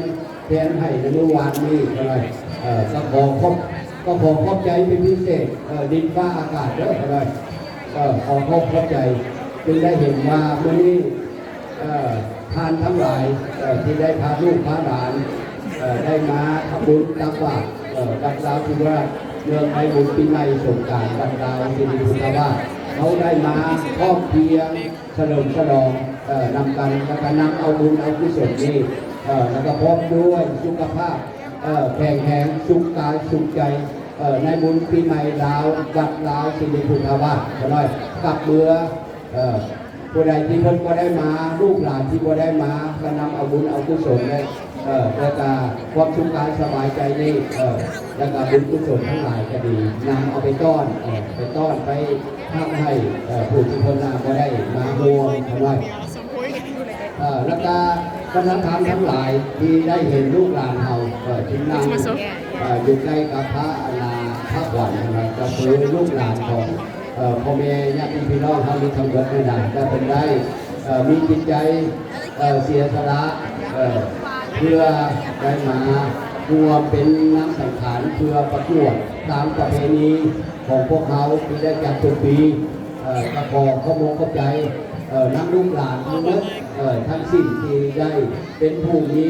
ແທນໃຫ້ໃນມື້ວານນີ້ກໍໄດ້ ເອີ ກໍຂໍຂອບ ກໍຂໍຂອບໃຈເປັນພິເສດ ເອີ ດິນຟ້າອາກາດເດີ ກໍໄດ້ ເອີ ຂໍຂອບຂອບໃຈ ຈຶ່ງໄດ້ເຫັນວ່າມື້ນີ້ ເອີ ທ່ານທັງຫຼາຍ ເອີ ທີ່ໄດ້ພາລູກພາຫຼານ ເອີ ໄດ້ມາທຳບຸນຕັກບາດ ເອີ ວັດລາວທິວາດ ເນື່ອງໃນບຸນປີໃໝ່ສົງການວັດລາວສິລິພຸດທະວາດ ເຮົາໄດ້ມາພ້ອມພຽງ ສະເຫຼີມສະຫຼອງ ເອີ ນຳກັນ ແລ້ວກໍນຳເອົາບຸນເອົາກຸສົນນີ້ ເອີ ແລ້ວກໍພ້ອມດ້ວຍສຸຂະພາບ ເອີ ແຂງແຮງ ສຸກກາຍສຸກໃຈ ເອີ ໃນບຸນປີໃໝ່ລາວ ວັດລາວສິລິພຸດທະວາດ ຂະນ້ອຍກັບເມືອ ເອີ ຜູ້ໃດທີ່ເພິ່ນບໍ່ໄດ້ມາ ລູກຫຼານທີ່ບໍ່ໄດ້ມາ ກໍນຳເອົາບຸນເອົາກຸສົນ ແລະ ເອີ ແລ້ວກໍຄວາມສຸກກາຍສະບາຍໃຈນີ້ ເອີ ແລ້ວກໍບຸນກຸສົນທັງຫຼາຍກໍດີ ນຳເອົາໄປຕ້ອນ ເອີ ໄປຕ້ອນໄປ ທຳໃຫ້ ເອີ ຜູ້ທີ່ເພິ່ນນະບໍ່ໄດ້ມາຮ່ວມທຳໄມ ເອີ ແລ້ວກະບັນດາທ່ານທັງຫຼາຍທີ່ໄດ້ເຫັນລູກຫຼານເຮົາ ເອີ ທີ່ນັ່ງ ເອີ ຢູ່ໃກ້ກັບພະ ອັນນາ ພະຂວັນນະ ກໍຄືລູກຫຼານຂອງ ເອີ ພໍ່ແມ່ຍາດຕິພີ່ນ້ອງເຮົານີ້ທັງໝົດນີ້ນະ ແລະເພິ່ນໄດ້ ເອີ ມີຈິດໃຈ ເອີ ເສຍສະຫຼະ ເອີ ເພື່ອໄດ້ມາຮ່ວມເປັນນາງສັງຂານ ເພື່ອປະກວດຕາມປະເພນີຂອງພວກເຮົາທີ່ໄດ້ຈັດທຸກປີ ເອີ ກໍຂໍຂອບອົກຂອບໃຈ ເອີ ນຳລູກຫຼານທັງໝົດ ເອີ ທັງສິ້ນທີ່ໄດ້ເປັນຜູ້ມີ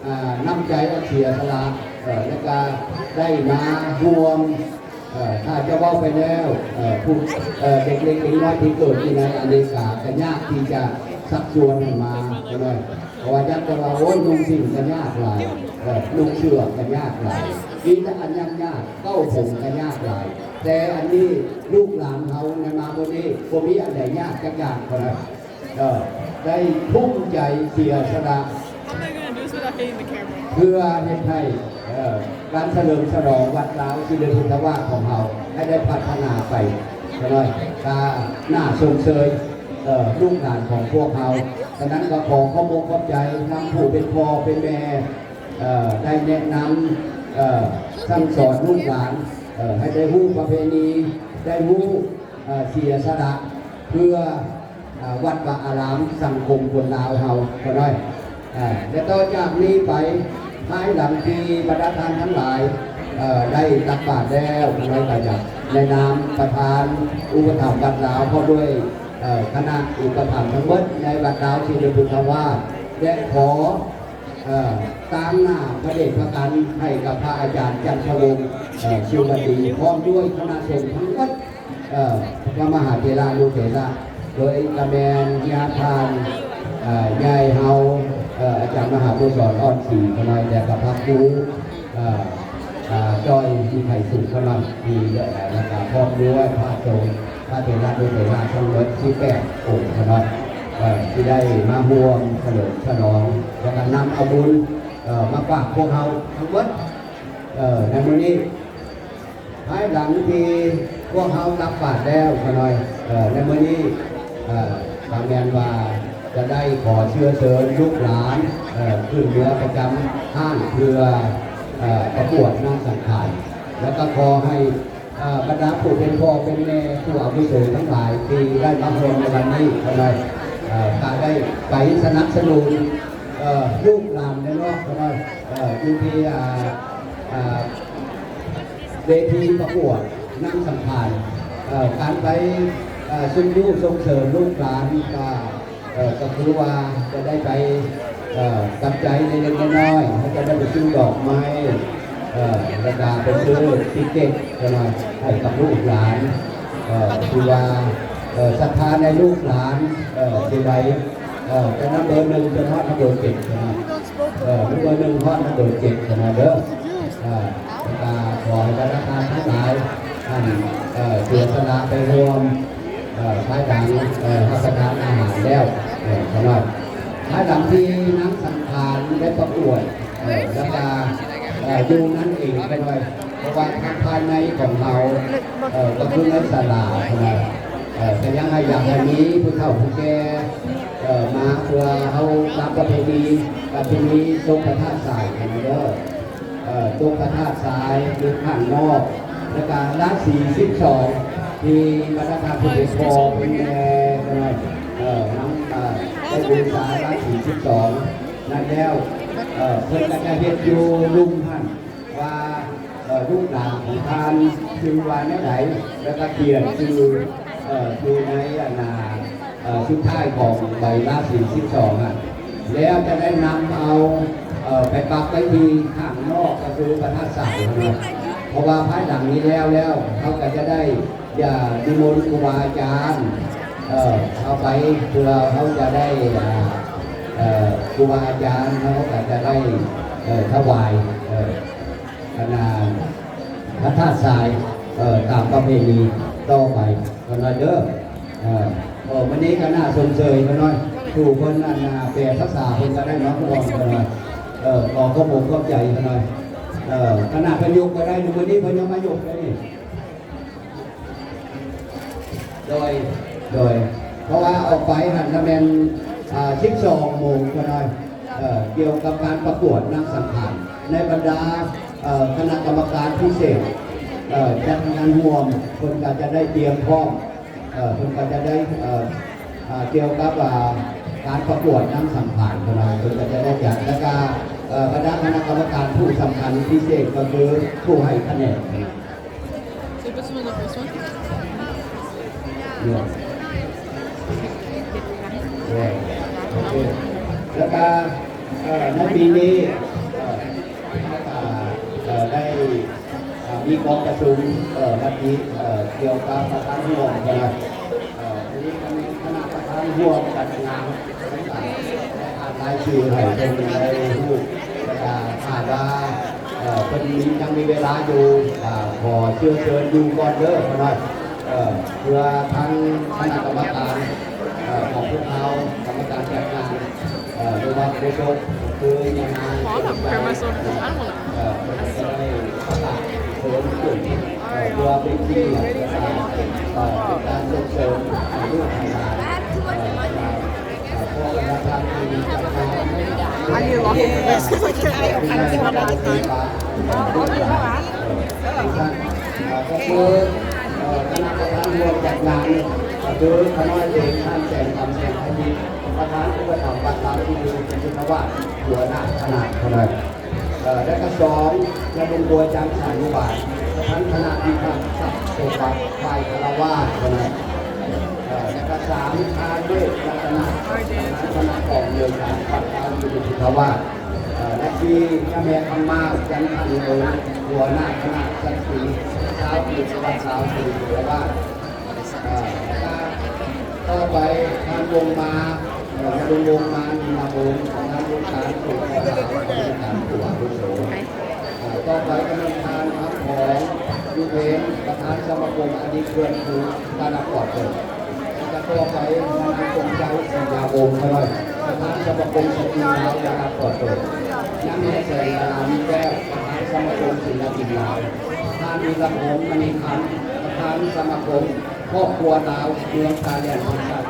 ອ່າ ນ້ຳໃຈອັນເສຍສະຫຼະ ເອີ ແລະກະໄດ້ມາຮ່ວມ ເອີ ຖ້າຈະເວົ້າໄປແລ້ວ ເອີ ຜູ້ ເອີ ເດັກເລັກເດັກນ້ອຍທີ່ເກີດຢູ່ໃນອາເມລິກາ ກໍຍາກທີ່ຈະຊັກຊວນໃຫ້ມາ ເພາະວ່າຢາກຈະວ່າ ໂອ້ຍ ນຸ່ງສິ້ນກໍຍາກຫຼາຍ ເອີ ນຸ່ງເສື້ອກໍຍາກຫຼາຍ ມີແຕ່ອັນຍາກໆ ເກົ້າຜົມກໍຍາກຫຼາຍ ແຕ່ອັນນີ້ລູກຫຼານເຮົາໃນມາມື້ນີ້ ບໍ່ມີອັນໃດຍາກຈັກຢ່າງເທົ່ານັ້ນ ເອີ ໄດ້ທຸ້ມໃຈເສຍສະຫຼະ What am I gonna do without hitting the camera? ເພື່ອເຮັດໃຫ້ ເອີ ການສະເຫຼີມສະຫຼອງວັດລາວສິລິພຸດທະວາດຂອງເຮົາໃຫ້ໄດ້ພັດທະນາໄປ ກໍໜ້ອຍ ກໍໜ້າຊົມເຊີຍ ເອີ ລູກຫຼານຂອງພວກເຮົາ. ສະນັ້ນກໍຂໍຂອບອົກຂອບໃຈນຳຜູ້ເປັນພໍ່ເປັນແມ່ ເອີ ໄດ້ແນະນຳ ເອີ ສັ່ງສອນລູກຫຼານ ເອີ ໃຫ້ໄດ້ຮູ້ປະເພນີ ໄດ້ຮູ້ ເອີ ເສຍສະຫຼະເພື່ອ ອ່າ ວັດວາອາລາມ ສັງຄົມຄົນລາວເຮົາກໍໄດ້ ອ່າ ແລະ ຕໍ່ຈາກນີ້ໄປ ພາຍຫຼັງທີ່ບັນດາທ່ານທັງຫຼາຍ ເອີ ໄດ້ຕັກບາດແລ້ວ ຂ້ານ້ອຍກໍຢາກໃນນາມປະທານອຸປະຖຳວັດລາວ ພ້ອມດ້ວຍ ເອີ ຄະນະອຸປະຖຳທັງໝົດໃນວັດລາວສິລິພຸດທະວາດ ແລະ ຂໍ ເອີ ຕາງໜ້າພະເດດພະກັນໃຫ້ກັບພະອາຈານຈັນທະວົງ ເອີ ຊີວະດີ ພ້ອມດ້ວຍຄະນະສົງທັງໝົດ ເອີ ພະມະຫາເຖລານຸເຖລະ ໂດຍກະແມ່ນຍາທ່ານ ເອີ ໃຫຍ່ເຮົາ ເອີ ອາຈານມະຫາບູສອນ ອ່ອນສີ ຂະນ້ອຍ ແລະກະພະຄູ ເອີ ເອີ ຈ້ອຍ ມີໄພສຸກ ຂະນ້ອຍ ທີ່ ເອີ ແລະກະພ້ອມດ້ວຍພະສົງ ພະເຖລານຸເຖລະທັງໝົດສິບແປດອົງ ຂະນ້ອຍ ເອີ ທີ່ໄດ້ມາຮ່ວມສະເຫຼີມສະຫຼອງ ແລະກະນຳເອົາບຸນ ເອີ ມາຝາກພວກເຮົາທັງໝົດ ເອີ ໃນມື້ນີ້. ພາຍຫຼັງທີ່ພວກເຮົາຕັກບາດແລ້ວ ຂະນ້ອຍ ເອີ ໃນມື້ນີ້ ເອີ ກໍແມ່ນວ່າຈະໄດ້ຂໍເຊື້ອເຊີນລູກຫຼານ ເອີ ຂຶ້ນເມືອປະຈຳຮ້ານເພື່ອ ເອີ ປະກວດນາງສັງຂານ ແລ້ວກໍຂໍໃຫ້ ເອີ ບັນດາຜູ້ເປັນພໍ່ເປັນແມ່ ຜູ້ອາວຸໂສທັງຫຼາຍທີ່ໄດ້ມາຮ່ວມໃນວັນນີ້ ຂະນ້ອຍ ເອີ ກໍໄດ້ໄປສະໜັບສະໜູນ ເອີ ລູກຫຼານແນ່ເນາະ ຂະນ້ອຍ ເອີ ຢູ່ທີ່ ອ່າ ອ່າ ເວທີປະກວດນາງສັງຂານ ເອີ ການໄປ ເອີ ຊຸກຍູ້ສົ່ງເສີມລູກຫຼານ ກໍ ເອີ ກໍຄືວ່າຈະໄດ້ໄປ ເອີ ປັດໄຈເລັກໆນ້ອຍໆ ເຮົາຈະໄດ້ໄປຊື້ດອກໄມ້ ເອີ ແລ້ວກໍໄປຊື້ຕິກເກັດ ເພື່ອໃຫ້ກັບລູກຫຼານ ເອີ ທີ່ວ່າ ເອີ ສັດທາໃນລູກຫຼານ ເອີ ທີ່ໃດ ເອີ ແຕ່ນຳເບີໜຶ່ງຈົນຮອດນຳເບີເຈັດ ເອີ ນຳເບີໜຶ່ງຮອດນຳເບີເຈັດ ເດີ. ເອີ ແລ້ວກໍຂໍໃຫ້ບັນດາທ່ານທັງຫຼາຍ ທ່ານ ເອີ ເສຍສະຫຼະໄປຮ່ວມ ເອີ ພາຍຫຼັງ ເອີ ຮັບປະທານອາຫານແລ້ວ ເອີ ຂະນ້ອຍ ພາຍຫຼັງທີ່ນາງສັງຂານໄດ້ປະກວດ ເອີ ແລ້ວກໍ ເອີ ຢູ່ນັ້ນເອງ ຂະນ້ອຍ ເພາະວ່າທາງພາຍໃນຂອງເຮົາ ເອີ ກໍຄືໃນສາລາ ຂະນ້ອຍ ເອີ ກໍຍັງໃຫ້ ຢາກໃຫ້ມີຜູ້ເຖົ້າຜູ້ແກ່ ເອີ ມາເພື່ອເຮົາຕາມປະເພນີ ກໍຄືມີຕົກພະທາດຊາຍ ຂະນ້ອຍເດີ. ເອີ ຕົກພະທາດຊາຍຢູ່ຂ້າງນອກ ແລ້ວກະລາສີສິບສອງ ທີ່ບັນດາທ່ານຜູ້ເປັນພໍ່ເປັນແມ່ ເອີ ນຳ ເອີ ໄດ້ບູຊາລາສີສິບສອງ ນັ້ນແລ້ວ ເອີ ເພິ່ນກໍຈະເຮັດຢູ່ລຸ່ມຫັ້ນວ່າ ເອີ ລູກຫຼານຂອງທ່ານຊື່ວ່າແນວໃດ ແລ້ວກໍຂຽນຊື່ ເອີ ຢູ່ໃນອັນນ່າ ເອີ ສຸດທ້າຍຂອງໃບລາສີສິບສອງຫັ້ນ ແລ້ວຈະໄດ້ນຳເອົາ ເອີ ໄປປັກໄວ້ທີ່ຂ້າງນອກ ກໍຄືພະທາດຊາຍຫັ້ນນະ. ເພາະວ່າພາຍຫຼັງນີ້ແລ້ວແລ້ວ ເຮົາກໍຈະໄດ້ ຢານິມົນຄູບາອາຈານ ເອີ ເອົາໄປ ເພື່ອເຮົາຈະໄດ້ ເອີ ເອີ ຄູບາອາຈານເຮົາກໍຈະໄດ້ ເອີ ຖວາຍ ເອີ ອັນນ່າ ພະທາດຊາຍ ເອີ ຕາມປະເພນີຕໍ່ໄປ ເພິ່ນວ່າເດີ. ເອີ ເອີ ມື້ນີ້ກໍໜ້າຊົມເຊີຍເພິ່ນໜ້ອຍ ຜູ້ເພິ່ນອັນນ່າ ແປພາສາເພິ່ນກໍໄດ້ມາຮ່ວມເພິ່ນໜ້ອຍ. ເອີ ຂໍຂອບອົກຂອບໃຈເພິ່ນໜ້ອຍ. ເອີ ຂະໜາດເພິ່ນຍົກບໍ່ໄດ້ ມື້ນີ້ເພິ່ນຍັງມາຍົກໄດ້ນີ້. ໂດຍ ໂດຍ ເພາະວ່າອອກໄປຫັ້ນລະແມ່ນ ອ່າ ສິບສອງໂມງເທົ່ານັ້ນ ເອີ ກ່ຽວກັບການປະກວດນາງສັງຂານ ໃນບັນດາ ເອີ ຄະນະກຳມະການພິເສດ ເອີ ຈັດງານຮ່ວມ ເພິ່ນກໍຈະໄດ້ຕຽມພ້ອມ ເອີ ເພິ່ນກໍຈະໄດ້ ເອີ ອ່າ ກ່ຽວກັບ ອ່າ ການປະກວດນາງສັງຂານເທົ່ານັ້ນ ເພິ່ນກໍຈະໄດ້ຈັດ ແລ້ວກໍ ເອີ ບັນດາຄະນະກຳມະການຜູ້ສຳຄັນພິເສດ ກໍຄືຜູ້ໃຫ້ຄະແນນ. C'est pas semaine prochaine. ໂອເຄ ແລ້ວກໍ ເອີ ໃນປີນີ້ ເອີ ເຮົາກໍ ເອີ ໄດ້ ເອີ ມີກອງປະຊຸມ ເອີ ມະຕິ ເອີ ກ່ຽວກັບປະທານຮ່ວມຄະນະ ເອີ ມີຄະນະປະທານຮ່ວມຈັດງານ ໄດ້ອ່ານລາຍຊື່ໃຫ້ເພິ່ນໄດ້ຮູ້ ແລ້ວກໍຖ້າວ່າ ເອີ ເພິ່ນຍັງມີເວລາຢູ່ ກໍຂໍເຊື້ອເຊີນຢູ່ກ່ອນເດີ ເພິ່ນວ່າ ເອີ ເພື່ອທາງຄະນະກຳມະການ ເອີ ຂອງພວກເຮົາ ກຳມະການຈັດງານ ເອີ ຫຼືວ່າໂຄສົກ ຄືຍານາງ ເອີ ເພິ່ນກໍຈະໄດ້ປະກາດເຊີນຂຶ້ນ ເອີ ເພື່ອເປັນກຽດ ເອີ ເປັນການສົ່ງເສີມໃຫ້ລູກໃຫ້ຫຼານ ເອີ ເອີ ເພາະວ່າທາງທີ່ຈັດງານ ອັນນີ້ເນາະ ເອີ ເອີ ກໍຄື ເອີ ຄະນະປະທານຮ່ວມຈັດງານ ກໍຄືຂະນ້ອຍເອງ ທ່ານແສງຄຳ ແສງທະວີ ປະທານອຸປະຖຳວັດລາວທີ່ຢູ່ ເປັນເຈົ້າອາວາດ ຫົວໜ້າຄະນະເທົ່ານັ້ນ ເອີ ແລະກະສອງ ຍາດວງບົວ ຈັນສານຸບານ ປະທານຄະນະພິພາກຊັບສົມບັດ ຝ່າຍຄາລະວາດເທົ່ານັ້ນ ເອີ ແລະກະສາມ ທ່ານ ເວດ ລັດຕະນະ ປະທານຄະນະກອງອຳນວຍການວັດລາວທີ່ຢູ່ ເປັນເຈົ້າອາວາດ ເອີ ແລະສີ່ ຍາແມ່ຄຳມາ ຈັນທະນູ ຫົວໜ້າຄະນະສັນຕິ ຊາວປີ ວັດລາວທີ່ຢູ່ ເປັນເຈົ້າອາວາດ ອ່າ ຕໍ່ໄປທ່ານວົງມາ ເອີ ລຸງວົງມາ ນິມມະວົງ ປະທານອົງການຜູ້ກໍ່ຕັ້ງ ປະທານອົງການຜູ້ອາວຸໂສ ອ່າ ຕໍ່ໄປກໍແມ່ນທ່ານ ຄຳພອງ ຢູ່ເພນ ປະທານສະມາຄົມອະດີດເພື່ອນຄູ ການນະຄອນເຕີ ແລະຕໍ່ໄປ ນາງ ສົມໃຈ ສີຍາວົງ ປະທານສະມາຄົມສະຕີລາວ ການນະຄອນເຕີ ຍາແມ່ ແສງດາລາ ມີແກ້ວ ປະທານສະມາຄົມສິນລະປິນລາວ ທ່ານ ວິລະພົງ ມະນີຄຳ ປະທານສະມາຄົມ ຄອບຄົວລາວເມືອງທ່າແຫຼມ ບໍລິສັດ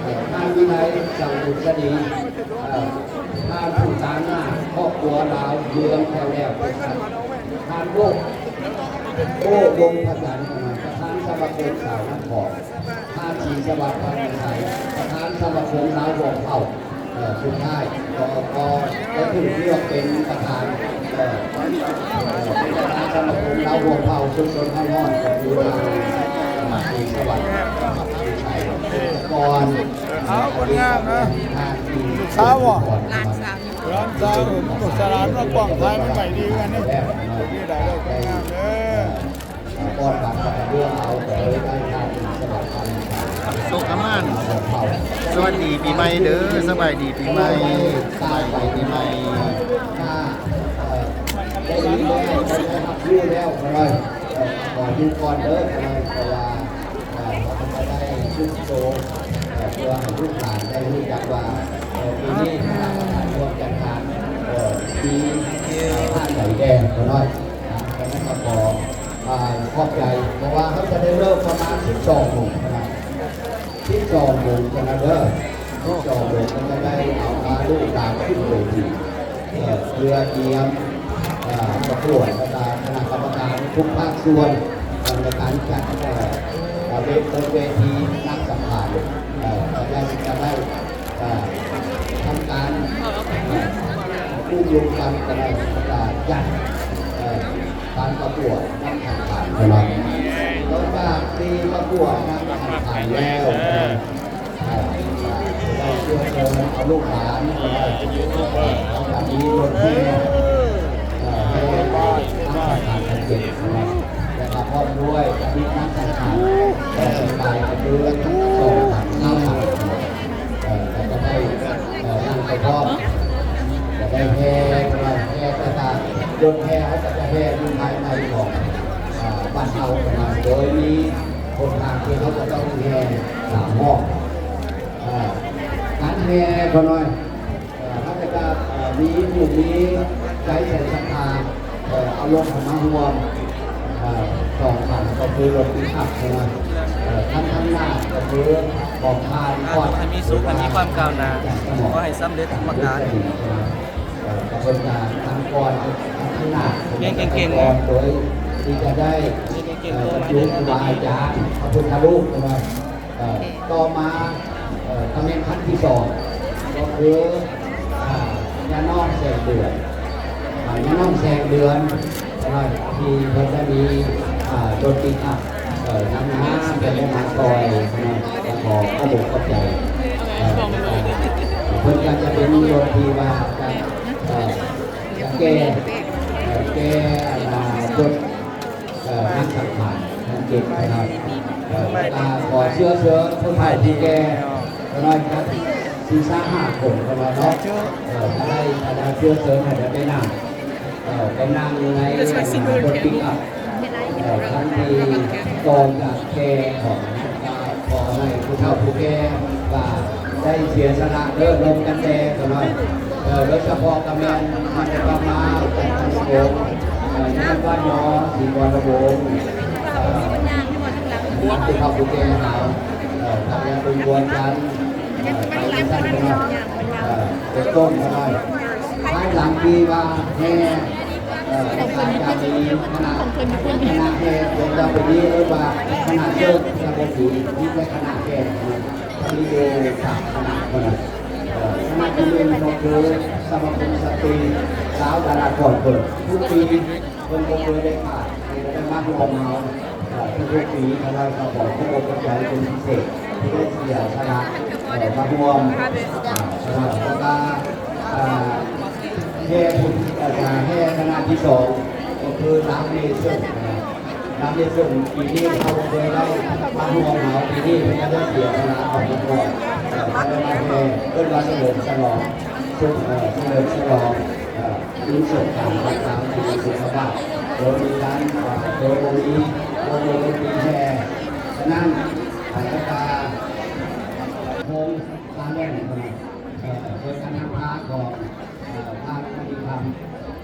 ເອີ ທ່ານ ວິໄລ ສັງດຸສະດີ ເອີ ທ່ານ ຜູ້ຕາງໜ້າຄອບຄົວລາວເມືອງແຖວແຫຼມ ບໍລິສັດ ທ່ານ ໂອ້ ໂອ້ ວົງພະຈັນ ປະທານສະມາຄົມສາວນະຄອນ ທ່ານ ສີສະຫວັດ ພັນວິໄຊ ປະທານສະມາຄົມລາວຮ່ວມເຜົ່າ ເອີ ສຸດທ້າຍກໍ ກໍ ກໍຖືກເລືອກເປັນປະທານ ເອີ ເອີ ເປັນປະທານສະມາຄົມລາວຮ່ວມເຜົ່າຊຸມຊົນເຜົ່າມອນ ກໍຄືທ່ານ ເອີ ສະຫວັດ ສະຫວັດ ພັນວິໄຊ ກ່ອນ ເອີ ເອົາ ຄົນງາມນະ ລູກສາວບໍ່? ຫຼານສາວ ຫຼານສາວ ເອີ ມັນກໍສະຫຼາດເນາະ ກ້ອງຖ່າຍມັນໄວ້ດີຄືກັນເດ້ ໂຊກດີຫຼາຍເດີ ຄົນງາມເດີ. ສຸກອະມານ ສະຫວັດດີປີໃໝ່ເດີ ສະບາຍດີປີໃໝ່ ສະບາຍດີປີໃໝ່ ຂໍຢູ່ກ່ອນເດີ ເພາະວ່າ ເອີ ເຮົາຈະໄດ້ຊຸກໂຊ ເອີ ເພື່ອໃຫ້ລູກຫຼານໄດ້ຮູ້ຈັກວ່າ ເອີ ປີນີ້ຄະນະກຳມະການຮ່ວມຈັດງານ ເອີ ມີ ເອີ ທ່ານໃດແດ່ ພໍ່ນ້ອຍ ນະ ກໍຂໍ ອ່າ ຂອບໃຈ ເພາະວ່າເຮົາຈະໄດ້ເລີ່ມປະມານສິບສອງໂມງນະ ສິບສອງໂມງນະເດີ ສິບສອງໂມງ ກໍຈະໄດ້ເອົາພາລູກຫຼານຂຶ້ນເວທີ ເອີ ເພື່ອກຽມ ເອີ ປະກວດ ແລ້ວກະຄະນະກຳມະການທຸກພາກສ່ວນ ເອີ ໃນການຈັດ ເອີ ເວ ເປີດເວທີນາງສັງຂານ ເອີ ກໍໄດ້ ຈະໄດ້ ເອີ ທຳການ ເອີ ຮ່ວມກັນກໍໄດ້ ກະຈັດ ເອີ ການປະກວດນຳສັງຂານເພິ່ນວ່າ ຫຼັງຈາກທີ່ປະກວດນຳສັງຂານແລ້ວ ເອີ ເອີ ໄດ້ເຊື້ອເຊີນເອົາລູກຫຼານ ເອີ ເຮົາກໍມີລົດແຫ່ ເອີ ແຫ່ນຳສັງຂານທັງເຈັດ ແລະ ກໍພ້ອມດ້ວຍອະດີດນຳສັງຂານ ເອີ ກາຍກໍຄືສອງພັນຊາວພັນ ເອີ ກໍຈະໄດ້ ເອີ ນັ່ງໄປພ້ອມ ຈະໄດ້ແຫ່ ເພິ່ນວ່າແຫ່ຕ່າງໆ ລົດແຫ່ເຮົາກໍຈະແຫ່ຢູ່ພາຍໃນຂອງ ເອີ ບ້ານເຮົາເພິ່ນວ່າ ໂດຍມີຫົນທາງທີ່ເຮົາຈະຕ້ອງແຫ່ສາມຮອບ ເອີ ການແຫ່ເພິ່ນວ່າ ເອີ ເຮົາກໍຈະ ເອີ ມີຜູ້ມີໃຈໃສ່ສັດທາ ເອີ ເອົາລົດເຂົ້າມາຮ່ວມ ເອີ ສອງຄັນ ກໍຄືລົດປິກອັບເນາະ ເອີ ຄັນທາງໜ້າກໍຄືຂອງທ່ານ ອ່າ ຂໍໃຫ້ມີສຸກ ໃຫ້ມີຄວາມກ້າວໜ້າ ຂໍໃຫ້ສຳເລັດທຸກປະການ ເອີ ຂະບວນການທາງກ່ອນ ທາງໜ້າ ເກັ່ງໆ ໂດຍທີ່ຈະໄດ້ ເອີ ບັນຈຸຄູບາອາຈານ ພະພຸດທະຮູບເນາະ ເອີ ຕໍ່ມາ ເອີ ຕຳແໜ່ງຂັ້ນທີສອງ ກໍຄື ອ່າ ຍານ້ອງແສງເດືອນ ອ່າ ຍານ້ອງແສງເດືອນ ເນາະ ທີ່ເພິ່ນໄດ້ມີ ອ່າ ລົດປິກອັບ ເອີ ນຳມາ ເພິ່ນໄດ້ມາຊ່ອຍເນາະ ກໍຂໍຂອບອົກຂອບໃຈ ເອີ ເພິ່ນກໍຈະເປັນລົດທີ່ວ່າຈະ ເອີ ຈະແກ່ ເອີ ແກ່ ອ່າ ລົດ ເອີ ນຳສັງຂານທັງເຈັດເນາະ ເອີ ກໍຂໍເຊື້ອເຊີນຜູ້ເຖົ້າຜູ້ແກ່ເນາະ ຈັກສີ່ຫ້າຄົນເນາະ ເອີ ກໍໄດ້ ກໍໄດ້ເຊື້ອເຊີນໃຫ້ໄດ້ໄປນັ່ງ ເອີ ໄປນັ່ງໃນ ເອີ ລົດປິກອັບ ເອີ ຄັນທີ່ກອງຈາກແກ່ຂອງ ກໍຂໍໃຫ້ຜູ້ເຖົ້າຜູ້ແກ່ ກໍໄດ້ເສຍສະຫຼະເດີ ລົມກັນແດ່ເນາະ ເອີ ໂດຍສະເພາະກໍແມ່ນທ່ານໄດ້ມາຈາກທາງໂຂງ ເອີ ຍານບ້ານຍໍ ສີບອນລະວົງ ເອີ ຜູ້ເຖົ້າຜູ້ແກ່ເຮົາ ເອີ ທ່ານຍາຕຸງບວນຈັນ ເອີ ທ່ານເນາະ ເອີ ເປັນຕົ້ນເນາະ ພາຍຫຼັງທີ່ວ່າແຫ່ ເອີ ຈາກນີ້ຄະນະ ຄະນະແຫ່ເພິ່ນວ່າເປັນນີ້ເອີ້ນວ່າຄະນະເຊີກ ຄະນະວົງສີ ມີແຕ່ຄະນະແຫ່ເນາະ ມີຢູ່ສາມຄະນະເທົ່ານັ້ນ ເອີ ຄະນະທີໜຶ່ງກໍຄືສະມາຄົມສະຕີລາວດາລາກອນເພິ່ນ ທຸກປີເພິ່ນບໍ່ເຄີຍໄດ້ຂາດ ເພິ່ນກໍໄດ້ມາຮ່ວມເຮົາ ເອີ ທຸກໆປີ ເຮົາກໍຂໍຂອບອົກຂອບໃຈເປັນພິເສດ ທີ່ໄດ້ເສຍສະຫຼະ ເອີ ມາຮ່ວມ ເອີ ສະຫຼະ ແລ້ວກໍ ເອີ ແຫ່ບຸນ ເອີ ແຫ່ຄະນະທີສອງ ກໍຄືລາວເນເຊີນ ລາວເນເຊີນ ປີນີ້ເຂົາບໍ່ເຄີຍໄດ້ມາຮ່ວມເຮົາ ປີນີ້ເພິ່ນກໍໄດ້ເສຍສະຫຼະອອກມາກ່ອນ ເອີ ເພິ່ນໄດ້ມາແຫ່ ເອີ້ນວ່າສະເຫຼີມສະຫຼອງ ເອີ ສະເຫຼີມສະຫຼອງ ເອີ ບຸນສົງການ ຕາມທີ່ເພິ່ນວ່າ ໂດຍມີການ ເອີ ໂດຍບໍ່ມີວົງດົນຕີແຫ່ ສະນັ້ນ ເອີ ແລ້ວກໍວົງ ຕາແດງ ເອີ ໂດຍການນຳພາຂອງ ເອີ ທ່ານ